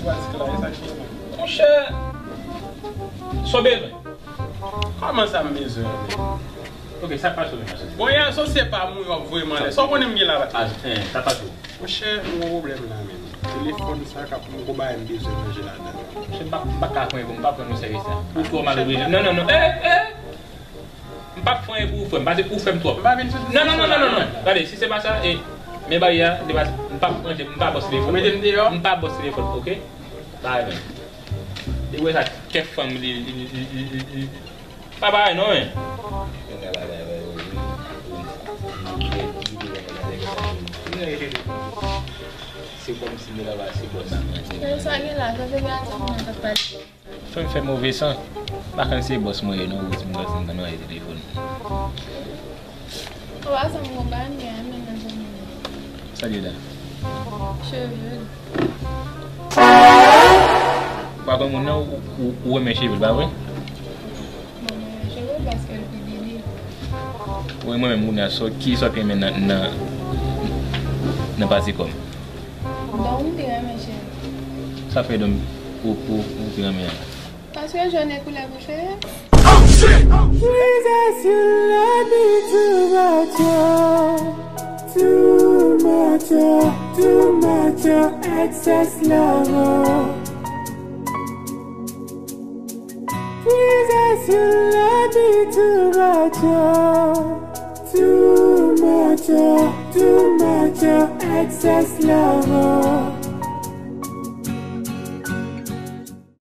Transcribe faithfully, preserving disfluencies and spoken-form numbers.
Pratik la, e sa ki bon. Monchè, sa w bezwen? Kòman sa m bezwen an, men? Ok, sa k pase w menm, mache? Bon, e asosye pa m wi, w ap voye m anlè. Sa w konnen m gen la? Ah, eh, sa k pase w? Monchè, m gon pwoblèm la, men. Telefòn sa k ap, m gon bagay m bezwen ranje ladan. Monchè, m pa, m pa ka pran pou, m pa pran non sèvis la. Ou twò mal ouvri. Non, non, non. Eh, eh! M p ap fè anyen pou ou, frè m, paske ou fè m twòp. M pa vin sou... Non, non, non, non, non, non. Gade, si se pa sa, e, men baryè a, depase, m p ap ranje, m pa bòs telefòn. Ou mete m deyò? M pa bòs telefòn, ok? Bagay menm. Depi w wè sa, kè fanm li, li, li, li, li, li, li. Pa bagay non, men. Nèg la bagay, wè, wè, wè. Se kòmsi nèg la pa se bòs. Men sa gen la, sa se gade moun nan k ap pale. Fè m fè move san. M pa konn se bòs mwen ye non, ou di m bòs mwen nan telefòn. Ou pa sanm konprann, gen anyen nan zanmi m. Sa l ye la? Cheve l. Ou pa konn moun nan, ou, ou, ou renmen cheve l, pa vre? Bon, mwen renmen cheve l paske l pi byen li. Ou renmen moun nan, so, ki sa w renmen nan, nan, nan pati kò m? Don, m te renmen cheve. Sa fè don ou, ou, ou te renmen an? Paske jòn e koulè prefere m. Princess, you love me too much, oh. Too much, oh, too much, oh, excess love, oh. Princess, you love me too much, oh. Too much, oh, too much, oh, excess love, oh.